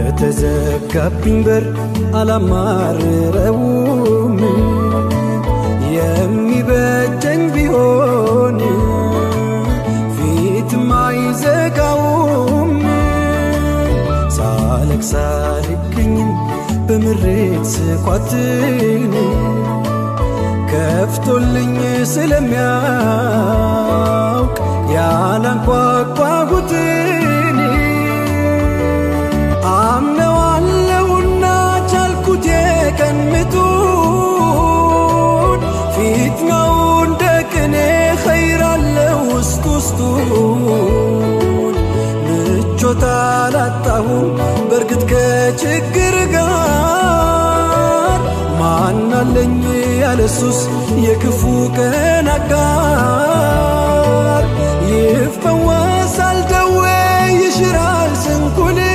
በተዘጋብኝ በር አላማርረውም፣ የሚበጀኝ ቢሆን ፊትም አይዘጋውም። ሳለቅስ አልገኝም በምሬት ስኳትን፣ ከፍቶልኝ ስለሚያውቅ ያላንኳኳሁትን። አምነዋለሁና ቻልኩት የቀን ምጡን፣ ፊትናው እንደ ቅኔ ኸይር አለው ውስጥ ውስጡን። ምቾት አላጣሁም በእርግጥ ከችግር ጋር፣ ማናለኝ ያለሱስ የክፉ ቀን አጋር። ይፈወሳል ደዌ ይሽራል ስንኩልም፣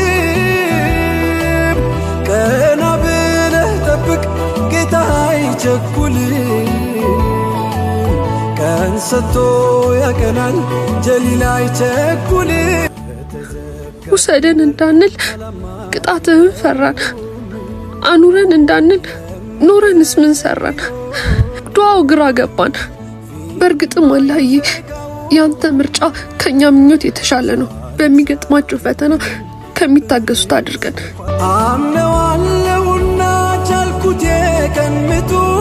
ቀና ብለህ ጠብቅ ጌታ አይቸኩልም። ቀን ሰጥቶ ያቀናል ጀሊል አይቸኩልም። ውሰደን እንዳንል ቅጣትህን ፈራን። አኑረን እንዳንል ኖረንስ ምን ሰራን? ዱዓው ግራ ገባን። በእርግጥም አላህዬ ያንተ ምርጫ ከኛ ምኞት የተሻለ ነው። በሚገጥማቸው ፈተና ከሚታገሱት አድርገን። አምነዋለሁና ቻልኩት የቀን ምጡን።